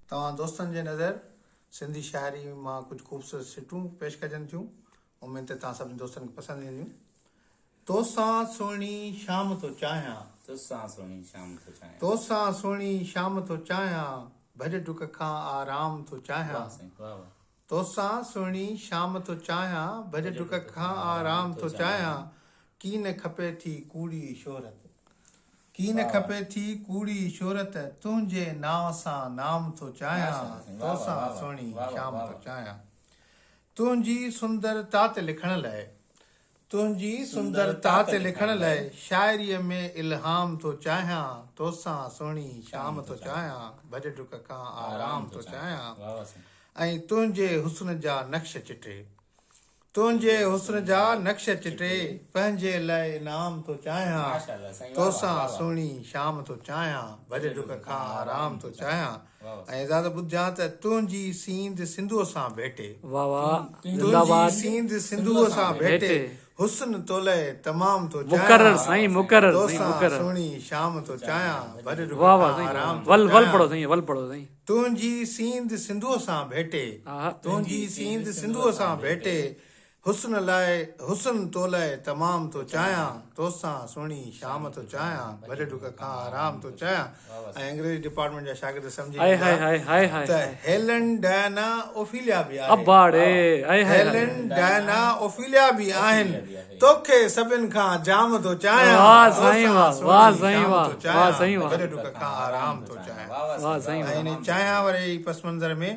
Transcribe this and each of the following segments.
توهان دوستن جي نظر سنڌي شاعري مان ڪجهه خوبصورت سٽون پيش ڪجن ٿيون. اميد ته توهان سڀني دوستن کي پسند اينديون. توسان سهڻي شام ٿو چاهيان. توسان سهڻي شام ٿو چاهيان. توسان سهڻي شام ٿو چاهيان. ڀڄ ڊڪ کان آرام ٿو چاهيان. واه سائين واه واه. توسان سهڻي شام ٿو چاهيان. ڀڄ ڊڪ کان آرام ٿو چاهيان. ڪين کپي ٿي ڪوڙي شهرت. ڪين کپي ٿي ڪوڙي شهرت. تنهنجي نانء سان نام ٿو چاهيان. توسان سهڻي شام ٿو چاهيان. تنهنجي سندرتا تي لکڻ لئه. تنهنجي سندرتا تي لکڻ لئه شاعريء ۾ الهام ٿو چاهيان. توسان سهڻي شام ٿو چاهيان. ڀڄ ڊڪ کان آرام ٿو چاهيان. ۽ تنهنجي حسن جا نقش چٽي. تنهنجي حسن جا نقش چٽي پنهنجي لئه انعام ٿو چاهيان. توسان سهڻي شام ٿو چاهيان. ڀڄ ڊڪ کان آرام ٿو چاهيان. ۽ اجازت ٻڌجان ته تنهنجي سينڌ سنڌوء سان ڀيٽي. واه واه زنده تنهنجي باد. سينڌ سنڌوء سان ڀيٽي. ڀيٽي. حسن تولئه تمام ٿو مقرر چاهيان. سائين مقرر سائين توسان مقرر. سهڻي شام ٿو چاهيان. ڀڄ ڊڪ واه واه کان سائين آرام ٿو ول ول چاهيان. پڙهو سائين ول پڙهو سائين. تنهنجي سينڌ سنڌوء سان ڀيٽي. آها. تنهنجي سينڌ سنڌوء سان ڀيٽي. حسن لاء حسن تولئه تمام ٿو چاهيان، توسان سهڻي شام ٿو چاهيان، ڀڄ ڊڪ کان آرام ٿو چاهيان ۽ انگريزي ڊپارٽمينٽ جا شاگرد سمجهي ويندا ته هيلن ڊائنا اوفيليا به آهي، هيلن ڊائنا اوفيليا به آهن، توکي سڀن کان جام ٿو چاهيان، توسان سهڻي شام ٿو چاهيان، ڀڄ ڊڪ کان آرام ٿو چاهيان ۽ انهي چاهيان واري پس منظر ۾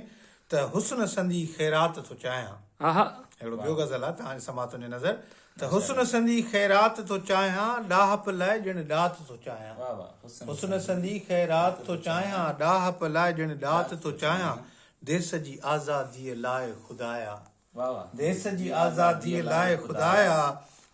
ته حسن سندي خيرات ٿو چاهيان. هڪڙو ٻيو غزل آ توهان جي سماعتن جي نظر ته حسن سندي خيرات ٿو چاهيان ڏاهپ لاء ڄڻ ڏات ٿو چاهيان. حسن سندي خيرات ٿو چاهيان ڏاهپ لاء ڄڻ ڏات ٿو چاهيان ديس جي آزاديء لاء خدايا. ديس جي آزاديء لاء خدايا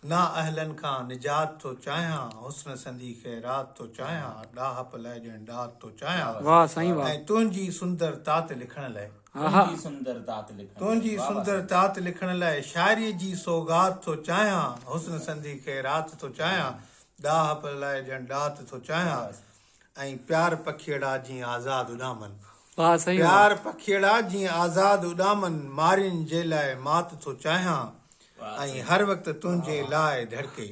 نا اهلن کان نجات ٿو چاهيان حسن سندي خيرات ٿو چاهيان ڏاهپ لئه ڄڻ ڏات ٿو چاهيان واه سائين واه. ۽ تنهنجي سندر تات لکڻ لئه تنهنجي سندر تات لکڻ لئه شاعريء جي سوغات ٿو چاهيان حسن سندي خيرات ٿو چاهيان ڏاهپ لئه ڄڻ ڏات ٿو چاهيان ۽ پيار پکيئڙا جيئن آزاد اڏامن. واھ سائين واھ. پيار پکيئڙا جيئن آزاد اڏامن مارين جي لاء مات ٿو چاهيان ۽ هر وقت تنهنجي لاء ڌڙڪي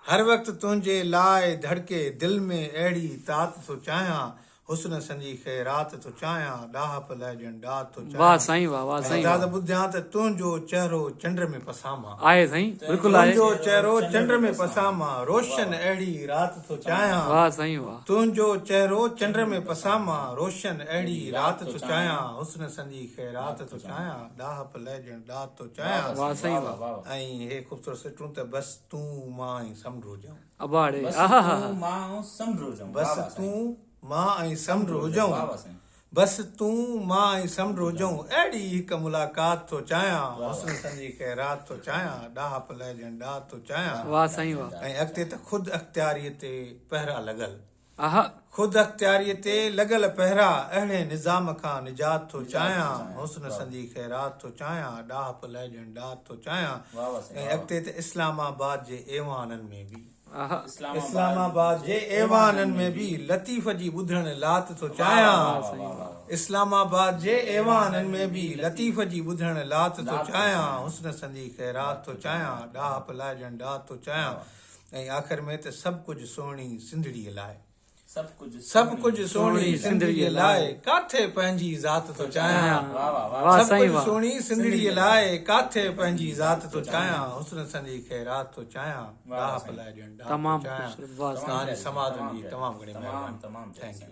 هر وقت تنهنجي لاء ڌڙڪي دل ۾ اهڙي تات ٿو چاهيان حسن سندي خيرات ٿو چاهيان ڏاهپ لئه ڄڻ ڏات ٿو واھ چاهيان سائين واھ واھ ۽ سائين انداز واھ. ٻڌيان ته تنهنجو چهرو چنڊ ۾ پسامان. آهي سائين بلڪل آهي. تنهنجو چهرو چنڊ ۾ پسامان روشن اهڙي رات ٿو چاهيان. واھ سائين واھ. تنهنجو چهرو چنڊ ۾ پسامان روشن اهڙي رات ٿو چاهيان حسن سندي خيرات ٿو چاهيان ڏاهپ لئه ڄڻ ڏات ٿو چاهيان. واھ سائين واھ. ۽ هي خوبصورت سٽون ته بس تون مان ۽ سمنڊ هجون. ابا ڙي بس آها ها تون ها. مان ۽ سمنڊ هجون. بس تون مان ۽ سمنڊ هجون. بس تون، مان ۽ سمنڊ هجون، اهڙي هڪ ملاقات ٿو چاهيان، حسن سندي خيرات ٿو چاهيان، ڏاهپ لئه ڄڻ ڏات ٿو چاهيان. واه سائين واه. ۽ اڳتي ته خود اختياريء تي پهرا لڳل. آها. خود اختياريء تي لڳل پهرا، اهڙي نظام کان نجات ٿو چاهيان، حسن سندي خيرات ٿو چاهيان، ڏاهپ لئه ڄڻ ڏات ٿو چاهيان. ۽ اڳتي ته اسلام آباد جي ايوانن ۾ به. اسلام آباد جي ايوانن ۾ به لطيف جي ٻڌڻ لات ٿو چاهيان اسلام آباد جي ايوانن ۾ به لطيف جي ٻڌڻ لات ٿو چاهيان حسن سندي خيرات ٿو چاهيان ڏاهپ لاء ڄڻ ڏات ٿو چاهيان ۽ آخر ۾ ته سڀ ڪجهه سهڻي سنڌڙيء لاء. سڀ ڪجهه سهڻي سنڌڙيء لاء، ڪاٿي پنهنجي ذات ٿو چاهيان. سڀ ڪجهه سهڻي سنڌڙيء لاء، ڪاٿي پنهنجي ذات ٿو چاهيان. حسن سندي خيرات ٿو چاهيان، ڏاهپ لاء ڄڻ ڏات ٿو چاهيان. توهان جي سماعتن جي تمام گهڻي مهرباني. Thank you.